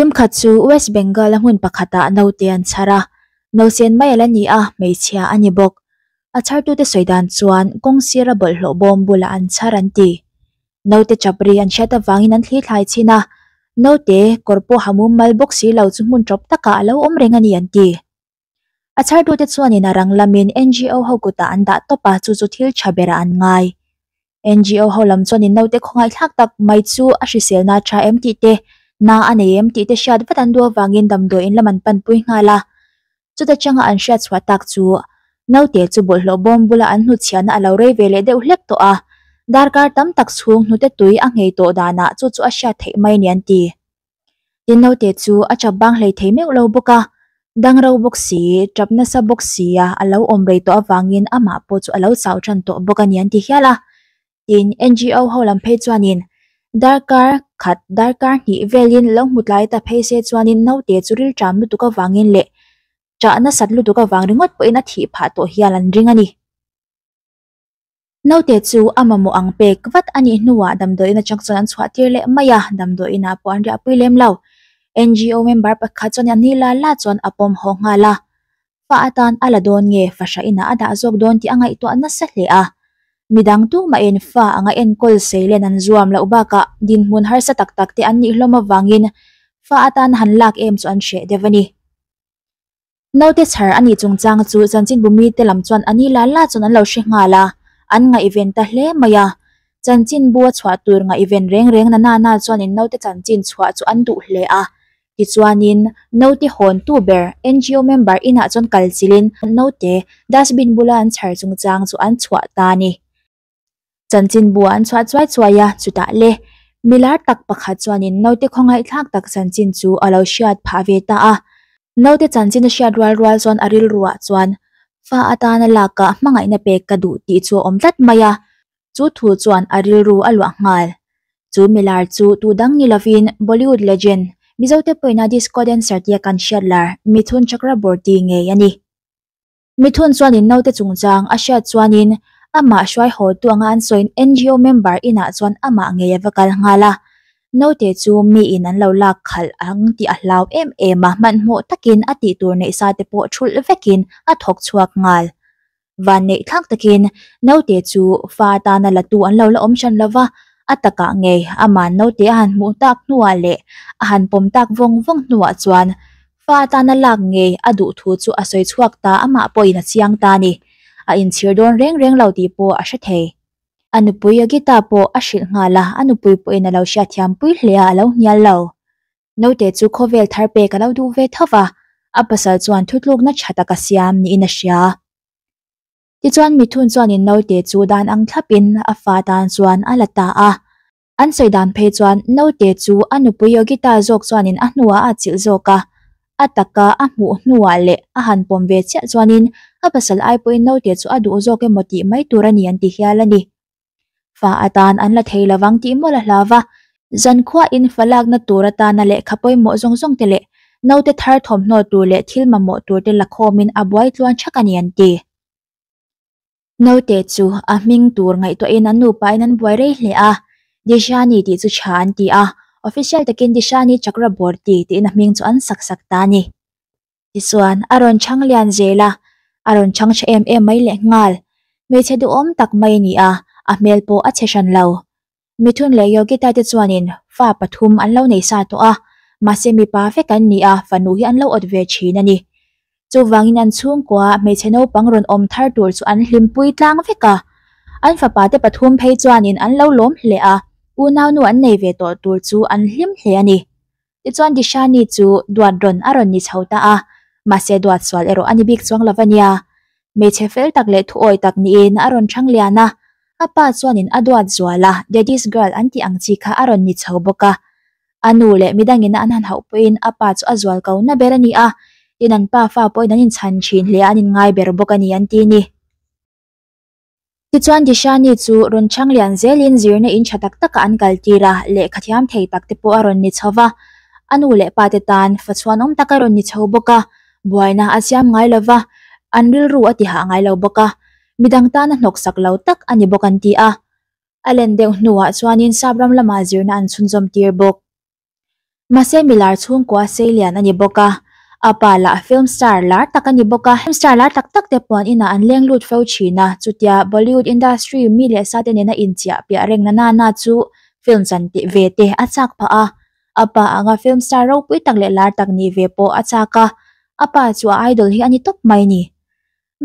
Ṭhimkhat chu West Bengal-a hmun pakhatah naute an chhar a, nausen mai a la ni a, hmeichhia a ni bawk. A chhartute sawi dan chuan kawng sira bawlhhlawh bawm bulah an chhar an ti. Naute chap ri an hriat avangin an thli thlai chhin a, naute kawr pawh ha mum mal bawk si lo chu hmun ṭawp takah a lo awm reng a ni an ti. A chhartute chuanin a rang lamin NGO ho kutah an dah tawp a, chu chu thil ṭha berah an ngai. NGO ho lam chuanin naute khawngaihthlak tak mai chu a hriselna a ṭha em tih te, na a nei em tih te hriat vat an duh avangin damdawiin lam an panpui nghal a. Chuta changa an hriat chhuah tak chu naute chu bawlhhlawh bawm bula an hnutchhiahna a lo rei ve leh deuh hlek tawh a, darkar tam tak chhung hnute tui a nghei tawh danah chu chu a hriat theih mai ni an ti. Tin naute chu a chap bang hlei thei meuh lo bawk a, dang ro bawk si, tap nasa bawk si a a lo awm rei tawh avangin amah pawh chu a lo chau tan tawh bawk a ni an ti hial a. Tin NGO ho lam phei chuanin darkar khat darkar hnih velin lo hmu tlai ta phei se chuanin naute chu rilṭam lutuk avangin leh ṭah nasat lutuk avang ringawt pawhin a thih phah tawh hial an ring a ni. Naute chu a mamawh ang pek vat a nih hnuah damdawiin atang chuan an chhuah tir leh mai a, damdawiin ah pawh an riahpui lem lo. NGO member pakhat chuan a ni la la chuan a pawm haw nghal a, fa atan a la dawn nge fahra inah a dah zawk dawn tih a ngaihtuah nasa hle a. Midang tumahin fa anga enkawl seilen an zuam loh bakah dinhmun harsa tak tak te an nih hlawm avangin fa atan han lak em chu an hreh deuh a ni. Naute chhar a nih chungchang chu chanchinbu mite lam chuan a ni la la chuan an lo hre nghal a, an ngaihven ta hle mai a. Chanchinbu a chhuah tur ngaihven reng reng na na na chuanin naute chanchin chhuah chu an duh hle a. Tichuanin naute hawntu ber NGO member inah chuan kal chilhin naute dustbin bula an chhar chungchang chu an chhuah ta a ni. Chanchinbu an chhuah chuai chuai a, chutah le milar tak pakhat chuanin naute khawngaihthlak tak chanchin chu a lo hriat phah ve ta a. Naute chanchin a hriat rual rual chuan a rilruah chuan fa atana lakah hmangaihna pek ka duh tih chu a awm tlat mai a, chu thu chuan a rilru a luah nghal. Chu milar chu tu dang ni lovin Bollywood legend, Mizote pawhin a disco dancer tia kan hriat lar Mithun Chakraborty ngei a ni. Mithun chuanin naute chungchang a hriat chuanin amah hruai haw tu anga an sawiin NGO member inah chuan amah ngei a va kal nghal a. Naute chu miin an lo lak khalh ang tih a hlau em em a, hmanhmawh takin a tih tur neih sa te pawh thulh vekin a thawk chhuak nghal. Van neih thlak takin naute chu fa atana la tu an lo la awm hran lova, a takah ngei amah naute a han hmuh tak hnuah leh a han pawm tak vawng vawng hnuah chuan Fa atana lak ngei a duh thu chu a sawi chhuak ta amah pawhin a chiang ta a ni. A inchhir dawn reng reng lo tih pawh a hre thei. A nupui Yogita pawh a hrilh nghal a, a nupui pawhin a lo hriatthiam pui hle a, a lo hnial lo. Naute chu khawvel thar pek a lo duh ve tho va, a pasal chuan thutlukna tha tak a siam niin a hria. Tichuan Mithun chuanin naute chu dan ang thlapin a fa tan chuan a la ta a. An sawi dan phei chuan naute chu a nupui Yogita zawk chuanin a hnuah a atchilh zawk a, a taka a hmuh hnuah leh a han pawm ve chiah chuanin a pasal ai pawhin naute chu a duh zawk emaw tih mai tur a ni an ti hial a ni. Fa atan an la thei lovang tih mawlh a hlau va, zankhuain fa lakna tur atana lehkha pawimawh zawng zawng te leh naute thar thawmhnaw tur leh thil mamawh tur te la khawmin a buai tluan thak a ni an ti. Naute chu a hming tur ngaihtuahin an nupain an buai rei hle a, Dishani tih chu tha an ti a, official takin Dishani Chakraborty tiin a hming chu an sak sak ta a ni. Tichuan, a rawn chhang lian zel a, a rawn chhang tha em em mai leh nghal. Hmeichhe duhawm tak mai a ni a, a hmel pawh a chhe hran lo. Mithun leh Yogita te chuanin fa pathum an lo nei sa tawh a, mahse mipa vek an ni a, fanu hi an lo awt ve thin a ni. Chuvangin an chhungkua hmeichhe naupang rawn awm thar tur chu an hlimpui tlang vek a. An fapa te pathum phei chuanin an lo lawm hle a, unaunu an nei ve tawh tur chu an hlim hle a ni. Tichuan Dishani chu duat rawn a rawn ni chho ta a, mahse duat sual erawh a ni bik chuang lo a nia. Hmeichhe fel tak leh thuawi tak niin a rawn chhang lian a, a pa chuanin a duat zual a, daddy's girl an tih ang chi kha a rawn ni chho bawk a. A nu leh midangin an han hauh pawhin a pa chu a zual ko na ber a ni a, tin an pa fa pawhin an inchhan thin hle a, an inngai ber bawk a ni an ti ni. Tichuan Dishani chu rawn chhang lian zelin zirna in tha tak takah an kal tir a, lehkha thiam thei tak te pawh a rawn ni chho va. A nu leh pa te tan fa chhuanawm tak a rawn ni chho bawk a, buaina a siam ngai lo va, an rilru a ti hah ngai lo bawk a, midang tana hnawksak lo tak a ni bawk an ti a. A len deuh hnuah chuanin sap ram lamah zirna an chhunzawm tir bawk. Mahse milar chhungkua seilian a ni bawk a, a pa lah film star lar tak a ni bawk a, film star lar tak tak te pawh an inah an leng lut fo thin a, chutia Bollywood industry mi leh sa te nena inchiah piah reng na nana chu film chan tih ve te a chak phah a, a pa anga film star ropui tak leh lar tak nih ve pawh a chak a, a pa chu a idol hi a ni tawp mai ni.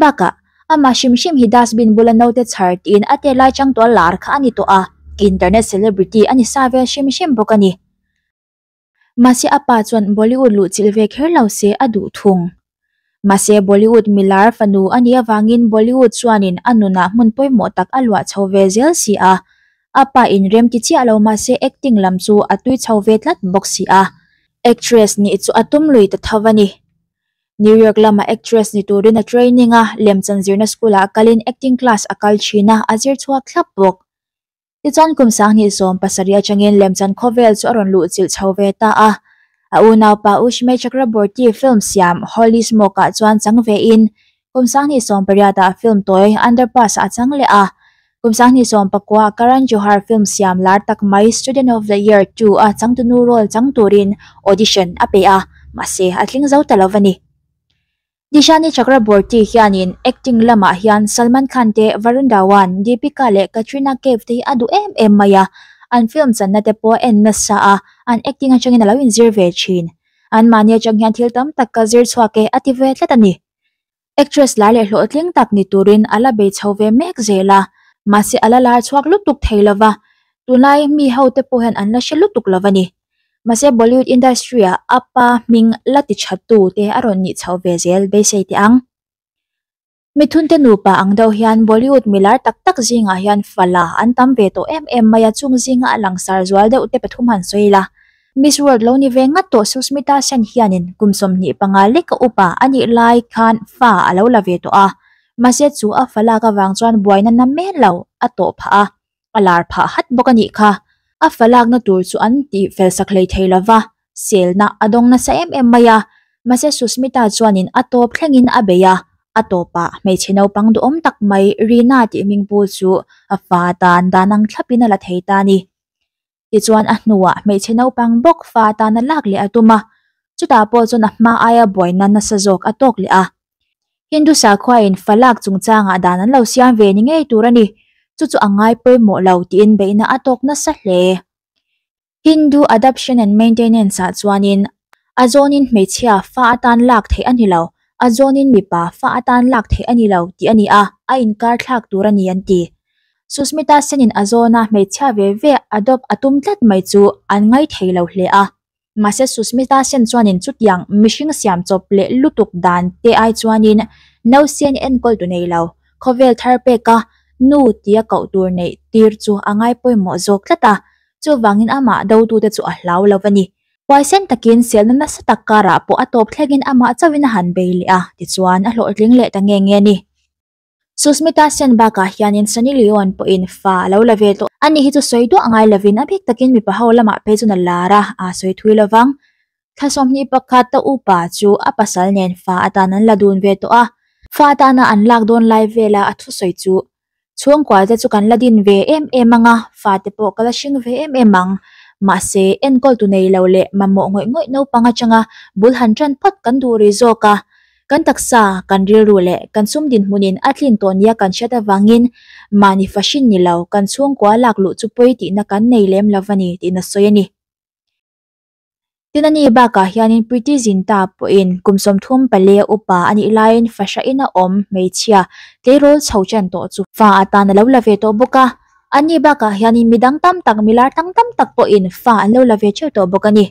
Bakah, amah hrim hrim hi dustbin bula naute chhar tiin a tet lai chang tawh lar kha a ni tawh a, internet celebrity a ni sa vel hrim hrim bawk a ni. Mahse a pa chuan Bollywood luh chilh ve kher lo se a duh thung. Mahse Bollywood milar fanu a nih avangin Bollywood chuanin a nunah hmun pawimawh tak a luah chho ve zel si a, a pa inrem ti chiah lo mahse acting lam chu a tui chho ve tlat bawk si a, actress nih chu a tum lui ta tho a ni. New York lama actress ni turin a training a, lemchan zirna school-ah kalin acting class a kal thin a, a zir chhuak thlap bawk. Tichuan kum sanghnih 70 atangin lemchan khawvel chu a rawn luh chilh chho ve ta a. A unaupa Ushmay Chakraborty film siam Holy Smoke-ah chuan chang vein kum sanghnih 18 ah film tawi Underpass ah a chang leh a. Kum sanghnih 19 ah Karan Johar film siam lar tak mai Student of the Year 2 a changtunu role chang turin audition a pe a, mahse a tling zo ta lo a ni. Dishani Chakraborty hianin acting lamah hian Salman Khan te, Varun Dhawan, Deepika leh Katrina Kaif te hi a duh em em mai a, an film channa te pawh a en nasa a, an acting atangin a lo inzir ve thin. Anmahni atang hian thil tam tak ka zir chhuak e a ti ve tlat a ni. Actress lar leh hlawhtling tak ni turin a la bei chho ve mek zel a, mahse a la lar chhuak lutuk thei lova, tunlai mi ho te pawh hian an la hre lutuk lo a ni. Mahse Bollywood industry ah a pa hming la ti tha tu te a rawn nih chhoh ve zel beisei teh ang. Mithun te nupa ang deuh hian Bollywood milar tak tak zingah hian fala an tam ve tawh em em mai a, chung zinga a langsar zual deuh te pathum han sawi ila. Miss World lo ni ve ngat tawh Susmita Sen hianin kum 25 lek a upa a nih lai khan fa a lo la ve tawh a, mahse chu a fa lak avang chuan buaina na men lo a tawh phah a. A lar phah hat bawk a nih kha. A fa lakna tur chu an tih fel sak hlei thei lo va, selna a dawng nasa em em mai a. Mahse Susmita chuanin a tawp thlengin a bei a, a tawpah hmeichhe naupang duhawm tak mai Rina tih hmingpu chu a fa atan dan ang thlapin a la thei ta a ni. Tichuan a hnuah hmeichhe naupang bawk fa atana lak leh a tum a, chutah pawh chuan a hma aia buaina nasa zawk a tawk leh a. Hindu sakhuain fa lak chungchangah dan an lo siam ve ni ngei tur a ni, chu chu a ngai pawimawh lo tiin beihna a tawk nasa hle. Hindu Adoption and Maintenance ah chuanin a zawnin hmeichhia fa atan lak theih a ni lo, a zawnin mipa fa atan lak theih a ni lo tih a ni a, a inkar thlak tur a ni an ti. Susmita Sen-in a zawna hmeichhia ve ve adopt a tum tlat mai chu an ngaithei lo hle a. Mahse Susmita Sen chuanin chutiang mihring siam chawp leh lutuk dan te ai chuanin nausien enkawl tu nei lo, khawvel thar peka nu tia koh tur neih tir chu a ngai pawimawh zawk tlat a, chuvangin amah dotute chu a hlau lo a ni. Huaisen takin selna nasa tak karah pawh a tawp thlengin amah chauhin a han bei leh a, tichuan a hlawhtling leh ta nge nge a ni. Susmita Sen bakah hianin Sunny Leone pawhin fa a lo la ve tawh. Ani hi chu sawi duah ngai lovin a bik takin mipa ho lamah phei chuan a lar a, aa sawi thui lovang. Thla 21 ta upa chu a pasal nen fa atan an la dun ve tawh a. Fa atana an lak dawn lai vela a thusawi chu, Chhungkua te chu kan la din ve em em ang a, fa te pawh ka la hring ve em em ang. Mahse, enkawl tu nei lo leh mamawh ngawih ngawih naupang atanga bul han tan phawt kan duh rih zawk a. Kan taksa, kan rilru leh kan sum dinhmunin a tlin tawh nia kan hriat avangin mahni fahrin ni lo kan chhungkua lak luh chu pawi tihna kan nei lem lo a ni tihna sawi a ni. Tin a ni bakah hianin Preeti Zinta pawhin kum 34 upa a nih laiin fahrahin a awm hmeichhia tleirawl chho chen tawh chu fa atan a lo la ve tawh bawk a. Ani bakah hianin midang tam tak, milar tang tam tak pawhin fa an lo la ve theuh tawh bawk a ni.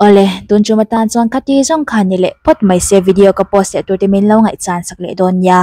Awle, tun tum atan chuan khati zawng kha ni leh phawt mai se video ka post leh tur te min lo ngaihchan sak leh dawn nia.